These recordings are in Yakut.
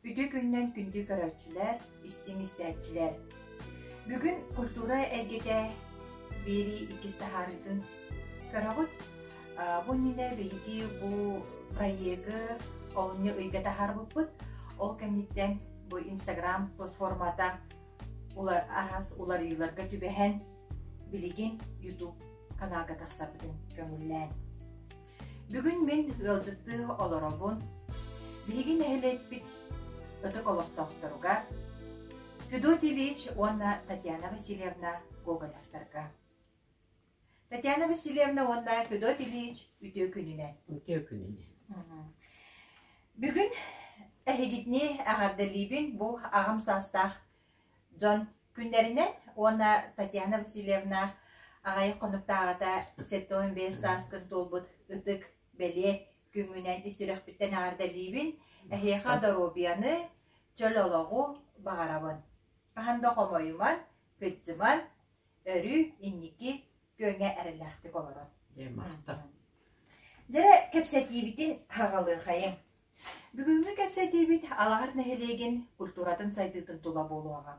Үтүө күнүнэн күндү көрөөччүлэр, истиҥ истээччилэр! Бүгүн культура эйгэтэ биэрии иккис таһаарыытын көрөҕүт. Бу иннинэ биһиги бу проегы олунньу ыйга таһаарбыппыт. Ол кэнниттэн бу Инстаграм платформата араас уларыйыыларга түбэһэн билигин YouTube каналга тахсарбытын көҥүллээн. Бүгүн мин ыалдьыттыы олоробун. Биһиги нэһилиэкпит ытык олохтоохторугар Федот Ильич уонна Татьяна Васильевна Гоголевтарга. Татьяна Васильевна уонна Федот Ильич үтүө күнүнэн. Үтүө күнүнэн. Бүгүн эһигитини эҕэрдэлиибин бу аҕам саастаах дьон күннэринэн уонна Татьяна Васильевна аҕыйах хонуктааҕыта 75 сааскын туолбут ытык бэлиэ күҥҥүнэн ис сүрэхпиттэн эҕэрдэлиибин. Эһиэхэ доруобуйаны, чөл олоҕу баҕарабын. Хаһан да хомойуман, кыдьыман, өрүү инники күөҥҥэ эрэллээхтик олорун. Дьэ, махтал. Дьэрэ кэпсэтиибитин хаҕалыахайыҥ. Бүгүҥҥү кэпсэтиибит Алаҕар нэһилиэгин культуратын сайдыытын тула буолуоҕа.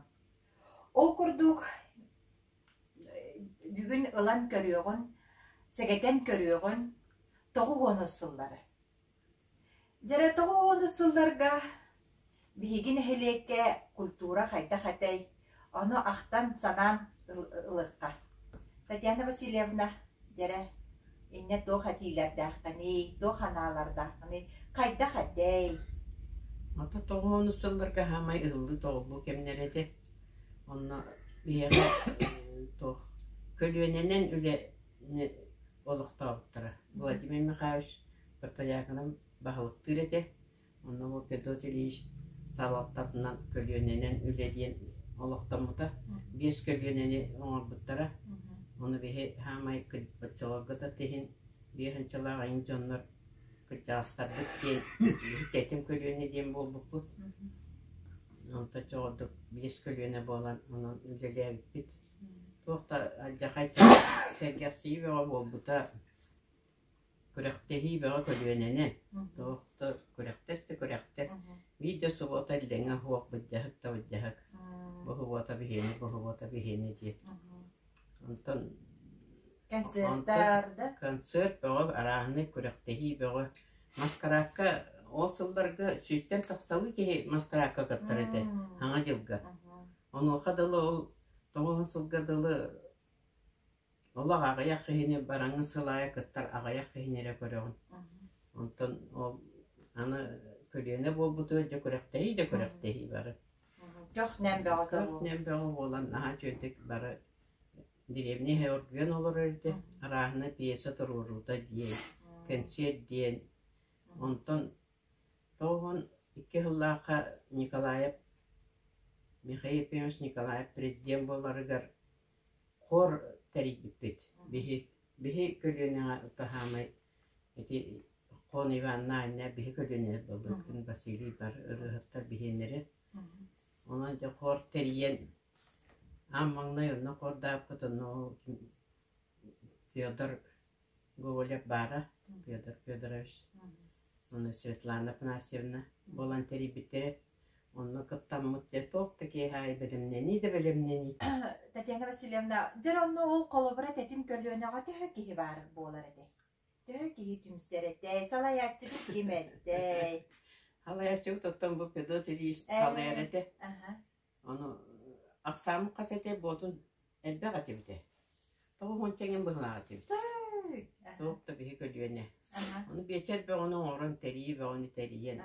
Ол курдук, бүгүн ылан көрүөҕүн, сэгэтэн көрүөҕүн тоҕус сыллары. Дьэрэ тоҕус сылларга биһиги нэһилиэккэ культура хайдах этэй, ону ахтан-санаан ылыахха. Татьяна Васильевна, дьэрэ, инньэ туох этиилэрдээххиний, туох анаалардааххыный, хайдах этэй? Ото тоҕуону сылларга хаамай ыһыллыы-тоҕуллуу кэмнэрэ этэ. Онно биһиэхэ туох көлүөнэнэн үлэни олохтообуттара. Владимир Михайлович Протоякынан баһылыктыыр этэ. Онно бу Федот Ильич салалтатынан көлүөнэнэн үлэ диэн олохтоммута. Биэс көлүөнэни оҥорбуттара. Ону биһи хаамай оччолорго да тиһин биэс ынчалаах айын дьоннор кырдьаҕастарбыт диэн тэтим көлүөнэ диэн буолбуппут. Онтон чоҕурдук биэс көлүөнэ буолан онон үлэлээбиппит. Туох да алдьархай сэргэхсийии бөҕө буолбута. Күрэхтэһии бөҕө көлүөнэнэн, туох да күрэхтэс да күрэхтэс, биир да субуота иллэҥэ суох былдьаһык да былдьаһык, бу субуота биһиэнэ, бу субуота биһиэнэ диэн. Онтон Концерттар да? Концерт бөҕө, арааһынай күрэхтэһии бөҕө. Маскараакка ол сылларга сүүстэн тахсалыы киһи маскараакка кыттар этэ, Саҥа дьылга. Онуоха дылы ол тоҕуһун сылга дылы Олох аҕыйах киһини бараҥҥын сыл аайы кыттар аҕыйах киһини эрэ көрөҕүн. Онтон ол аны көлүөнэ буолбутугар дьэ күрэхтэһии да күрэхтэһии бары. Көх-нэм бөҕөтө Көх-нэм бөҕө буолан наһаа үчүгэйдик бары дэриэбинэ иһэ оргуйан олорор этэ. Арааһына пьеса туруоруута диэн, кэнсиэр диэн. Онтон 92 сыллаахха Николаев Михаил Ефимович Николаев президент буоларыгар Хор тэрийбиппит. Биһи биһи көлүөнэҕэ ытаһаамай ити Хон Ивановна Анна биһи көлүөнэлэр буолбуттун Василий бар ырыаһыттар биһиэннэрэ. Онон дьэ хор тэрийэн аан маҥнай онно хордааппыт, онно ол Федор Гоголев баара, Федор Федорович уонна Светлана Афанасьевна буолан тэрийбиттэрэ. Онно кыттаммыт дьэ туох да киэһэ аайы бэлэмнэнии да бэлэмнэнии. Татьяна Васильевна, дьэр онно ол холобура тэтим көлүөнэҕэ төһө киһи баар буолар этэй? Төһө киһи түмсэр этэй? Салайааччыбыт ким этэй? Салайааччыбыт оттон бу Федот Ильич салайар этэ. Ону ахсааммыт хас этэ буотун элбэх этибитэ. Тоҕо уонча эҥин быһылаах этибит. Туох да биһи көлүөнэ. Ону биэчэр бөҕөнү оҥорон тэрийии бөҕөнү тэрийэн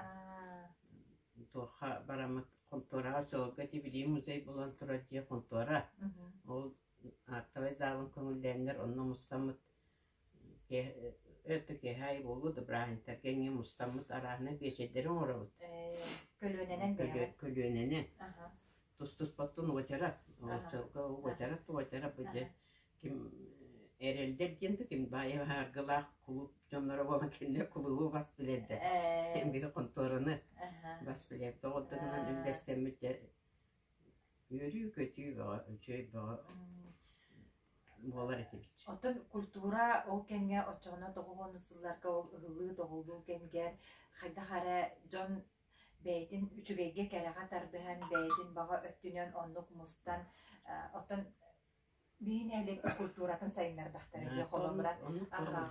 туохха бараммыт хонтуораҕа оччолорго ити билии музей буолан турар дьиэ хонтуора. Ол актовай залын көҥүллээннэр онно мустаммыт Өттө киэһэ аайы буолуо да бырааһынньыктарга эҥин мустаммыт арааһынай биэчэрдэри оҥоробут. Көлүөнэнэн бэйэҕит? Көлүөнэнэн. Тус-туспаттан уочарат. Оччолорго уочарат да уочарат бу дьэ ким эрэллэр диэн да ким баайа баһааргылаах кулууп дьонноро буолан кинилэр кулуубу бас билэрдэ. Биһи хонтуораны бас билэр. Тоҕо да гынан үллэстэммит дьэ Үөрүү-көтүү бөҕө, үчүгэй бөҕө буолар этибит. Оттон культура ол кэмҥэ оччоҕуна тоҕус сылларга ол ыһыллыы-тоҕуллуу кэмигэр хайдах эрэ дьон бэйэтин үчүгэйгэ кэрэҕэ тардыһан, бэйэтин баҕа өттүнэн оннук мустан, оттон биһи нэһилиэкпит культуратын сайыннардахтара дии холобура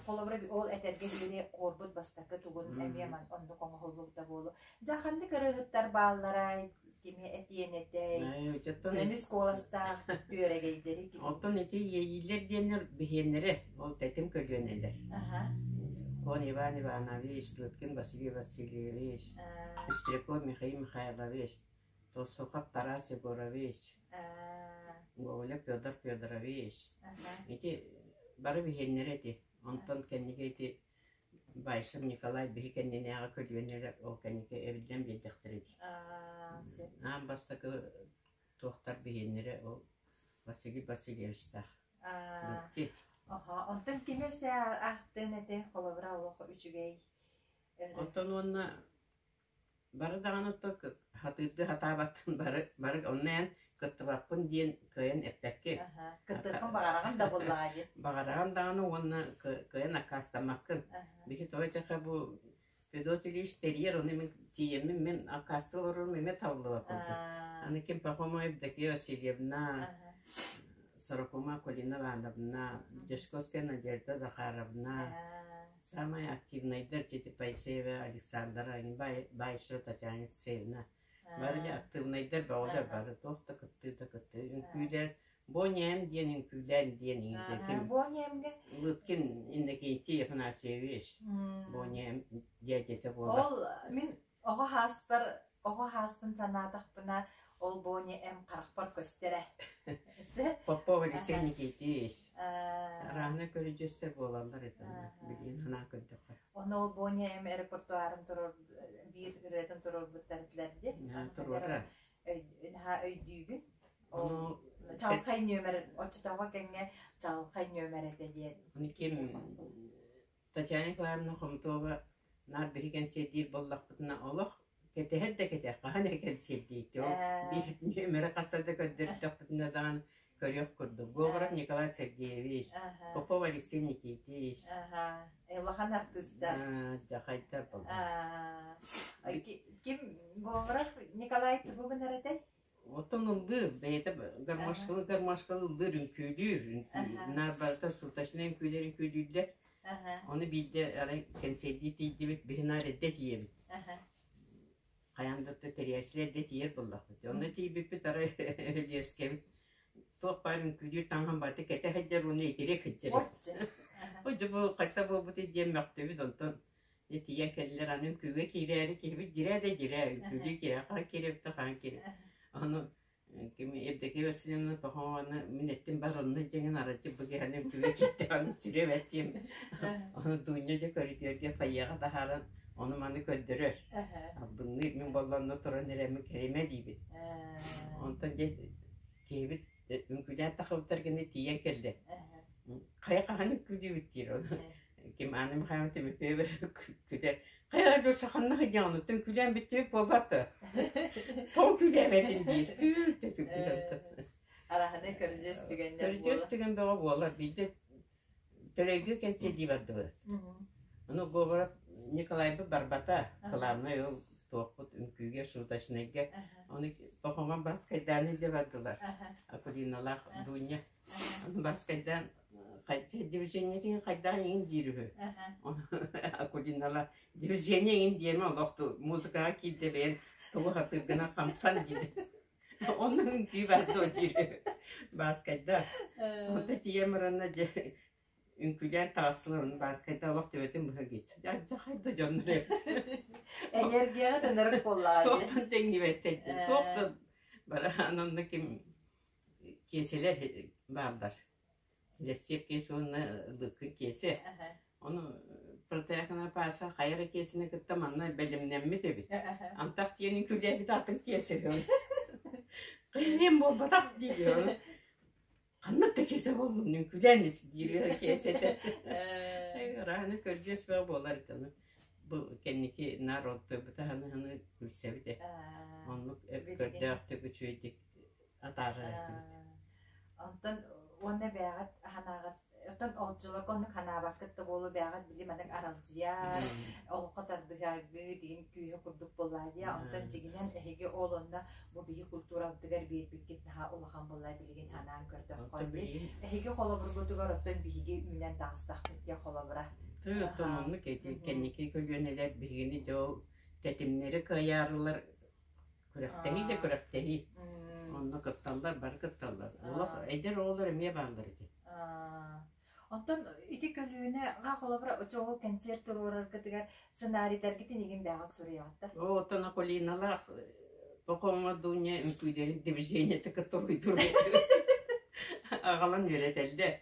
холобура ол этэргэ диэри корбут бастакы тугун эмиэ оннук оҥоһуллубута буолуо дьэ ханнык ырыаһыттар баалларай кими этиэн этэй көмүс куоластаах түөрэгэйдэри Оттон ити иэйиилэр диэннэр биһиэннэрэ ол тэтим көлүөнэлэр Хон Иван Иванович, Лыткин Василий Васильевич, Пестряков Михаил Михайлович, Толстухов Тарас Егорович, Гоголев Федор Федорович. Ити бары биһиэннэрэ ити. Онтон кэнники ити Байсов Николай биһи кэннинээҕи көлүөнэлэр ол кэнники эбиллэн биэрдэхтэрэ дии. Аан бастакы туохтар биһиэннэрэ ол Василий Васильевичтаах. Онтон кини өссө аахтыан этэ холобура олох үчүгэй. Оттон уонна Бары даҕаны оттон сатыырдыы сатаабаттын бары бары онно эн кыттыбаппын диэн кыайан эппэккин. Кыттыаххын баҕараҕын да буоллаҕа дии. Баҕараҕын даҕаны уонна кыайан аккаастаммаккын. Биһи тоҕо диэтэххэ бу Федот Ильич тэрийэр, ону мин тиийэммин мин аккаастыы олорорум эмиэ табыллыбат курдук. Аны ким Пахомова Евдокия Васильевна, Сорокума Акулина Ивановна, Дьячковская Надежда Захаровна, Самай активнайдар Тити Пайсеева Александра Баишева Татьяна Алексеевна. Бары дьэ активнайдар бөҕөлөр бары туох да кыттыы да кыттыы. Үҥкүүлэр Боньям диэн үҥкүүлээн диэн иһин Боньямга Лыткин Иннокентий Афанасьевич Боньям дядята буолар. Ол мин Оҕо һааспар, оҕо һааспын санаатахпына, ол Боня эм харахпар көстөрө. Попов Алексей Никитич. Араана көрүдьүөстэр буолаллар этэ билигин санаа көрдөххө. Ону ол Боня эм репертуарын турор биир ырыатын туруорбуттар этилэр дии. Туруора. Наһаа өйдүүбүн. Ол чалхай нүөмэр оччотооҕу кэмҥэ чалхай нүөмэр этэ диэн. Ону ким Татьяна Николаевна Хомутова наар биһи кэнсиэрдиир буоллахпытына олох кэтэһэр да кэтэх хаһан эрэ кэнсиэрдиир ол биир нүөмэрэ хаста да көрдөрдөхпүтүнэ даҕаны көрүөх курдук Говоров Николай Сергеевич Попов Алексей Никитич улахан артыыстар дьахайдар буолла ким Говоров Николай тугу гынар этэй Оттон ыллыыр, бэйэтэ гармошканы гармошканы ыллыыр, үҥкүүлүүр. Наар барыта суточнай үҥкүүлэр үҥкүүлүүллэр. Ону биирдэ арай кэнсиэрдии тиийдибит, биһи наар эрдэ тиийэбит. Хайаан да тэрийээччилэр эрдэ тиийэр буоллахпыт. Онно тиийбиппит арай Өлүөскэбит туох баар үҥкүүлүүр таҥаһын барыта кэтэ сылдьар уонна итирик сылдьар. Ой, дьэ бу хайта буолбутуй диэн мөхтүбүт, онтон Дьэ тиийэн кэллилэр, аны үҥкүүгэ киирээри киһибит дьирээ да дьирээ, үҥкүүгэ киирэ, хаһан киирэбит да хаһан киирэ. Ону ким Евдокия Васильевна Пахомовна мин эттим бар онно дьиҥин араччы бу киһини үҥкүүгэ киирдэ аны сүрүөбэт диэн ону Дуня дьэ көрүдүөргэ фойеҕа таһааран ону-маны көрдөрөр. Албынныыр мин буолла онно туран эрэммин кэримэ диибин. Онтон дьэ киһибит үҥкүүлээн тахыбыттар гына тиийэн кэллэ. Хайа хаһан үҥкүүлүүбүт диир ону. Ким Анна Михайловна Тимофеева күлэр. Хайа да саханна сылдьаҕын, оттон күлээн бүттүбүт буолбат Тоҕо күлээбэтин диир. Араһаны көрүдьүөс түгэннэр Көрүдьүөс түгэн бөҕө буолар. Биирдэ Төлөйгө кэнсиэрдии бардыбыт. Ону Говоров Николайбыт барбата. Кылаабынай ол туохпут үҥкүүгэ, суточнайга. Ону Пахоман Баскайдааны илдьэ бардылар. Акулиналаах Дуня. Баскайдаан движениетин хайдах иҥин диир үһү. Акулинала движение иҥин диэмэ олох музыкаҕа киирдэ бэйэн тугу хатыыргынан хамсан диир. Онно үҥкүү бар дуо диир Бааскайда. Онто тиийэн баранна дьэ үҥкүүлээн таҕыстылар ону Бааскайда олох төбөтүн быһа киирдэ. Дьахай да дьоннор эбит. Энергияҕа тынырык буоллаҕа дии. Туохтан тэҥнибэттэр туох да бара ананна ким киэсэлэр бааллар. Лэссиэп киэсэ уонна Лыккын киэсэ. Ону Протеахина Паша хайа эрэ киэсэни кытта манна бэлэмнэммит эбит. Антах тиэнин күлээбит атын киэсэ үһү. Кыйныам буолбатах диир. Ханнык да киэсэ буоллун үҥкүүлээн ис диир киэсэтэ. Ырааны көрдьүөс бөҕө буолар этэ ону. Бу кэнники наар онтуйбута ханыһыны күлсэбит ээ. Оннук көрдөөхтүк үчүгэйдик атаарар этибит. Онтон уонна бэйэҕит санааҕыт Оттон оччолорго оннук ханаабаккыт да буолуо бэйэҕит били маннык аралдьыйар, олоххо тардыһаргыт игин күүһэ курдук буоллаа дии. Онтон дьигинэн эһиги ол онно бу биһи культурабытыгар биэрбиккит наһаа улахан буоллаа билигин анаан көрдөххө дии. Эһиги холобургутугар оттон биһиги үүнэн таҕыстахпыт диye холобура. Оттон оннук эти кэнники көлүөнэлэр биһигини дьэ ол тэтимнэри кыайаарылар күрэхтэһии да күрэхтэһии. Онно кытталлар, бары кытталлар. Олох эдэр оҕолор эмиэ бааллар ити. Оттон ити көлүөнэ ҕа холобура очоҕол кэнсиэр туруораргытыгар сценарийдаргытын игин бэҕэт суруйаҕыт да? Оо, оттон Акулиналаах Пахома Дуня үҥкүүлэрин движениета кытта уруйдуур аҕалан үөрэтэллэр.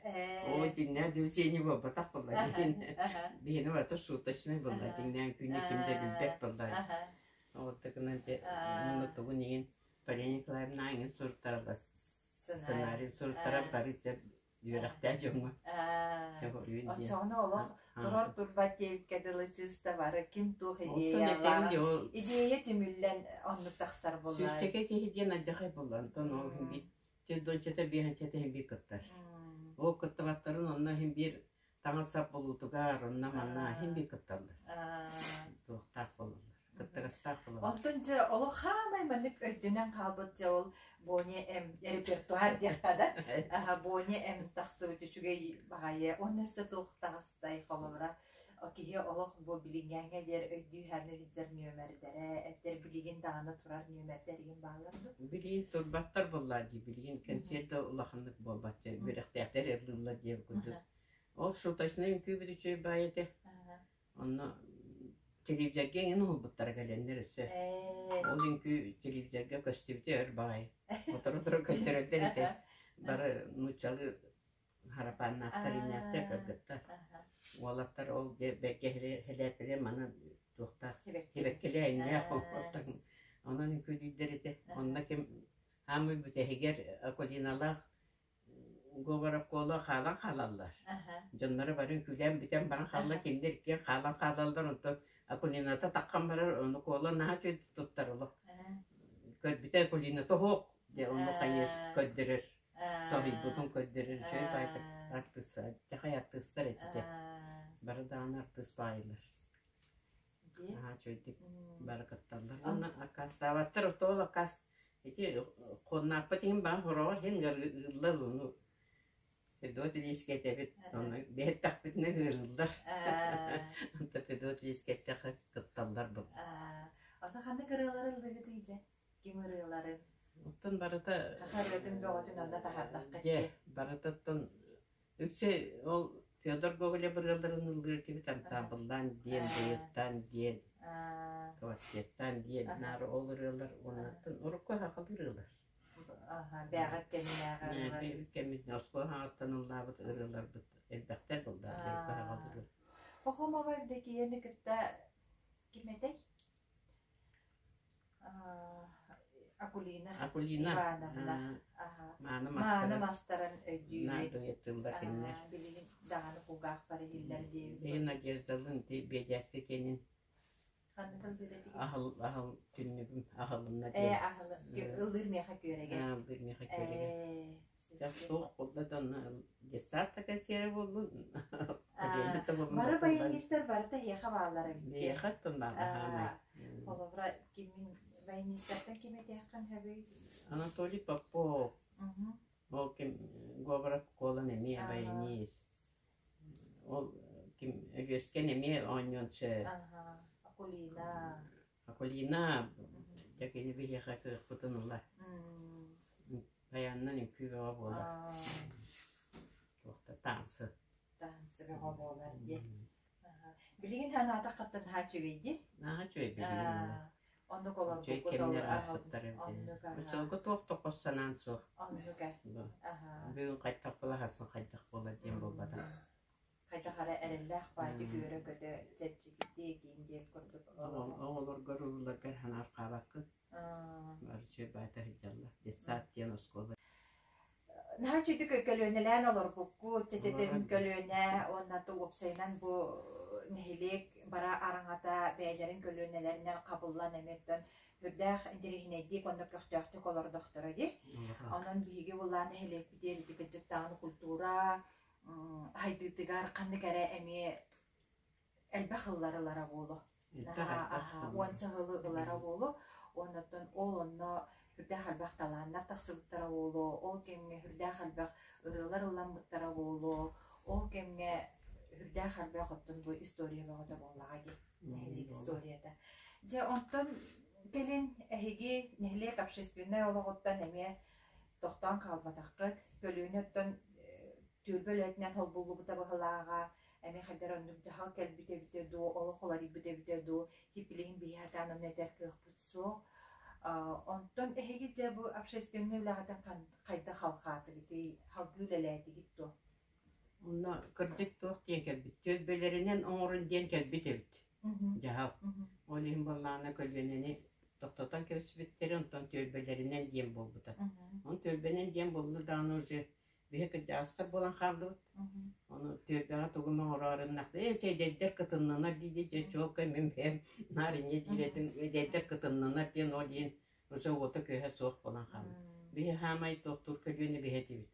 Оо, дьиҥнээх движение буолбатах буолла диэн. Биһини барыта шуточнай буолла. Дьиҥнээх үҥкүүнү ким да билбэт буолла. Ортокунан дьэ муну тугун иһин Полина Николаевна иҥин суруттараллар сценарий суруттарар бары дьэ үөрэхтээх дьоҥҥо диэн. Оччоҕуна олох турар турбат диэбиккэ дылы чыста бары ким туох идеялаах идея түмүллэн оннук тахсар буоллар. Сүүсчэкэ киһи диэн алдьархай буолла. Онтон ол иһин биир дончата биэһэнчэтэ иһин биир кыттар. Ол кыттыбаттарын онно иһин биир таҥас-сап булуутугар онно-манна иһин биир кытталлар. Туохтаах буолаллар, кыттыгастаах буолаллар. Онтон дьэ олох хаамай маннык өйдөнөн хаалбыт дьэ ол Боня М репертуар диэххэ да аха Боня М тахсыбыт үчүгэй баҕайы уонна өссө туох таҕыстай холобура киһи олох бу билиҥҥээҥҥэ диэри өйдүү саҥыы сылдьар нүөмэрдэрэ эбэтэр билигин даҕаны турар нүөмэрдэр игин бааллар дуо? Билигин турбаттар буоллаа дии билигин кэнсиэр да улаханнык буолбат үөрэхтээхтэр ыллыыллар диэн курдук. Ол шуточнай үҥкүүбүт үчүгэй баай этэ. Онно телевизорга эҥин уһулбуттара кэлэннэр өссө. Ол үҥкүү телевизорга көстүбүтэ өр баҕайы. Сотору-сотору көрдөрөллөр этэ. Бары нууччалыы харапааннаахтар, иннээхтэр кыргыттар. Уолаттар ол бэркэ хэлээппилэр манан туохтаах сибэккилээ иннээх онон үҥкүүлүүллэр этэ. Онно ким хаамыы бүтэһигэр Акулиналаах Говоров Кола хаалан хаалаллар. Дьонноро бары үҥкүүлээн бүтэн баран хаалла, кинилэр иккиэн хаалан хаалаллар, онтон Акулината таххан барар, ону Кола наһаа үчүгэйдик туттар олох. Көрбүтэ Акулината оһох, дьэ ону хайыы көрдөрөр, соһуйбутун көрдөрөр, үчүгэй баайдык артыыс, дьахай артыыстар этитэ. Бары даҕаны артыыс баайылар. Наһаа үчүгэйдик бары кытталлар. Уонна аккаастаабаттар, ол аккаас ити хоннаахпыт иһин баҕа хороҕор иһин ыарыыллар ону Федот Ильичкэ этэбит, ону биэртэхпитинэ ыарыыллар. Онто Федот Ильичкэ эттэххэ кытталлар бу. Ото ханнык ырыалары ыллыгытый дьэ? Ким ырыаларын? Оттон барыта Саха ырыатын бөҕөтүн онно таһаардаххыт дьэ, дии. барытыттан Үксэ ол Федор Гоголев ырыаларын ыллыыр этибит ансаамбыллаан диэн, дуэттаан диэн, квартеттаан диэн наар ол ырыалар уоннаттан урукку сахалыы ырыалар. Бээҕэт кэминээҕи ырыалар. Бэйэбит кэммитинэ оскуола саҕаттан ыллаабыт ырыаларбыт элбэхтэр буоллаҕа урукку сахалыы ырыа. Пахомова Евдокияны кытта ким этэй? Акулина Акулина Ивановна мааны мааны мастарын өйдүүбүт наадыйатыллар кинилэр билигин даҕаны кулгаахпар иһиллэр диэбит Биһи Надеждалыын ти биэдьээскэ киэнин ханнык ыллыыр этигит аһыл аһыл түннүгүм аһылынна ээ диэн аһылы ыллыыр миэхэ күөрэгэй ыллыыр миэхэ күөрэгэй ээ суох буолла да онно детсад да кэнсиэрэ буоллун Бары баянистар барыта эһиэхэ бааллар эбит. Эһиэхэ оттон бааллар Холобура, кимин баянистартан ким этиэххин сөбүй? Анатолий Попов. Ол ким Говоров Куолан эмиэ баянист. Ол ким Өлүөскэн эмиэ оонньуон сөп. Акулина. Акулина дьэ кини биһиэхэ кыахпытын ыла. Баянынан үҥкүү бөҕө буолар. Туохта таансы. Таансы бөҕө буолар диэн. Билигин санаатаххыттан наһаа үчүгэй дии. Наһаа үчүгэй билигин. Оннук Үчүгэй олорбуккут кэмнэр ааспыттар эбит. Оннук Оччолорго туох да хос санаан суох. Оннук Бүгүн хайдах буолар, хайдах буолар диэн буолбатах. Хайдах эрэ эрэллээх баайдык үөрэ-көтө чэпчэкитик иин диэн курдук Оҕолоргор урууларгар санаарҕаабаккын. Бары үчүгэй баайда сылдьаллар. Детсад диэн оскуола. Наһаа үчүгүйдүк көлүөнэлээн олорбуккут, чэтэтин көлүөнэ уонна уопсайынан бу нэһилиэк бара араҥата бэйэлэрин көлүөнэлэринэн хабыллан эмиэ үрдээх интэриэһинэйдик уонна көхтөөхтүк олордохторо дии. Онон биһиги буллаан нэһилиэкпитигэр ити кырдьыктааҕы культура Хайдыытыгар ханнык эрэ эмиэ элбэх ыллар ылара буолуо. Элбэх элбэх. Уонча сылы ылара буолуо. Уоннаттан ол онно сүрдээх элбэх талааннар тахсыбыттара буолуо, ол кэмҥэ сүрдээх элбэх ырыалар ылламмыттара буолуо, ол кэмҥэ сүрдээх элбэх оттон бу история бөҕөтө буоллаҕа дии, нэһилиэк историята. Дьэ, онтон кэлин эһиги нэһилиэк общественнай олоҕуттан эмиэ тохтоон хаалбатаххыт, көлүөнэ оттон түөлбэ үлэтинэн холбуллубута быһылааҕа, эмиэ хайдах оннук дьаһал кэлбит эбитэ дуу, олох уларыйбыт эбитэ дуу, хиппилиһин биһи сатаан онно этэр кыахпыт суох. Онтон эһиги дьэ бу общественнай үлэҕитин хайдах халҕаатыгытый, салгыы үлэлээтигит дуо? Онно кырдьык туох диэн кэлбит, түөлбэлэринэн оҥорун диэн кэлбит эбит дьаһал. Ол иһин буоллаҕына көлүөнэни тохтотон кэбиспиттэрэ, онтон түөлбэлэринэн диэн буолбута. Онон түөлбэнэн диэн буолла даҕаны уже биһи кырдьаҕастар буолан хааллыбыт. Ону түөлбэҕэ тугу оҥорооруннахта ээ чэ эдэрдэр кытыннанар дии дии чуолкай мин бэйэм наар инньэ диир этим эдэрдэр кытыннанар диэн ол иһин уже уота-күөһэ суох буолан хаалбыт. Биһи хаамай туохтуур көлүөнэ биһи этибит.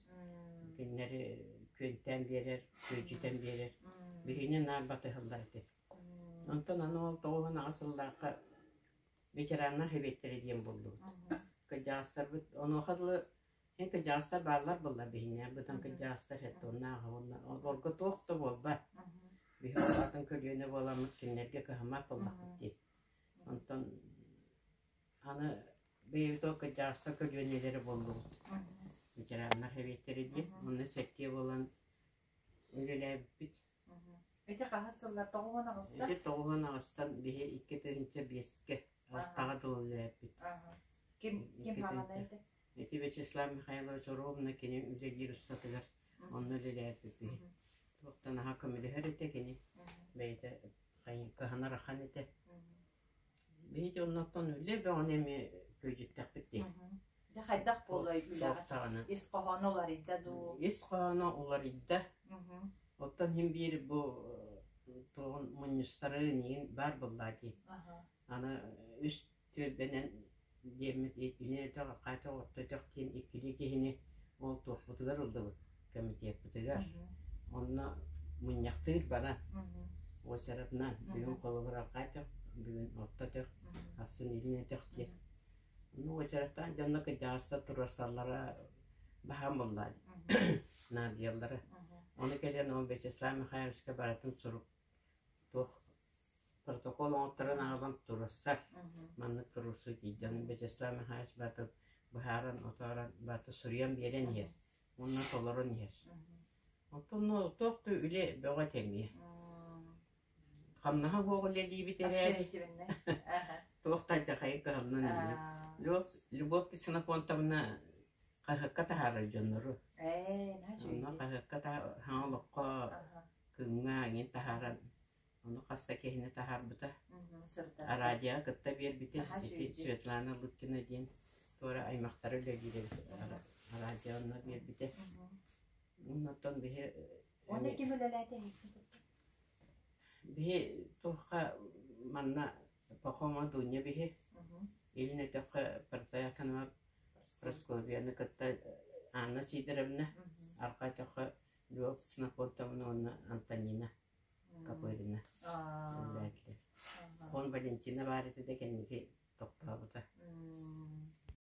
Кинилэри күөнтээн биэрэр, күөдьүтэн биэрэр. Биһини наар батыһаллар этэ. Онтон аны ол 98 сыллаахха ветераннар сэбиэттэрэ диэн буоллубут. Кырдьаҕастарбыт онуоха дылы Эн кырдьаҕастар бааллар буолла биһиэнэ, быдан кырдьаҕастар һэттуоннаах уонна олорго туох да буолбат. Биһи атын көлүөнэ буоламмыт кинилэргэ кыһаммат буоллахпыт дии. Онтон аны бэйэбит ол кырдьаҕастар көлүөнэлэрэ буоллубут. Ветераннар сэбиэттэрэ диэн. Онно сэттиэ буолан үлэлээбиппит. Ити хаһыс сыллар 98-тан? Ити 98-тан биһи 2005-кэ алтаҕа дылы үлэлээбиппит. Ким ким хаҕана этэ? Ити Вячеслав Михайлович Ровно кини үлэлиир устатыгар онно үлэлээбиппит биһи. Туохтан аһа көмөлөһөр этэ кини. Бэйэтэ кыһанар ахан этэ. Биһиги оннуттан үлэ бөҕөнү эмиэ күөдьүттэхпит дии. Дьэ хайдах буолуой үлэҕит? Ис хоһооно уларыйда дуу? Ис хоһооно уларыйда. Оттон иһин биир бу туоҕун мунньустары эйигин баар буоллаа дии. Аны үс түөлбэнэн диэммит итини өтөх, арҕаа орто өтөх диэн иккилии киһини ол туохпутугар ыллыбыт, комитеппытыгар. Онно мунньахтыыр баран уочаратынан бүгүн холобур арҕаа өтөх, бүгүн орто өтөх, ахсын илин өтөх диэн. Онно уочараттаан дьонно кырдьаҕастар туруорсаллара баһаам буолла наадыйаллара. Ону кэлэн ол Вячеслав Михайловичка барытын сурук туох протокол оҥотторон аҕалан туруорсар. Маннык туруорсуу тиийдэ. Ону Вячеслав Михайлович барытын быһааран, отоорон, барыта суруйан биэрэн иһэр. Уонна толорон иһэр. Оттон туох да үлэ бөҕө этэ эмиэ. Хамнаһа суох үлэлиибит эрээри туох да алдьархайы кыһаллан үлэлиир. Любовь Ксенофонтовна хаһыакка таһаарар дьоннору. Онно хаһыакка саҥа олоххо кыымҥа эҥин таһааран ону хас да киһини таһаарбыта. Радиоҕа кытта биэрбитэ. Ити Светлана Лыткина диэн туора аймахтара үлэлиир эбит. Радио онно биэрбитэ. Оннуттан биһи Уонна ким үлэлээтэ Биһи туохха манна Пахома Дуня биһи Илин өтөххө Протояконова Прасковьяны кытта Анна Сидоровна, Арҕаа өтөххө Льва Ксенофонтовна уонна Антонина Копырина үлэлээтилэр. Хон Валентина баар этэ да кэнники тохтообута.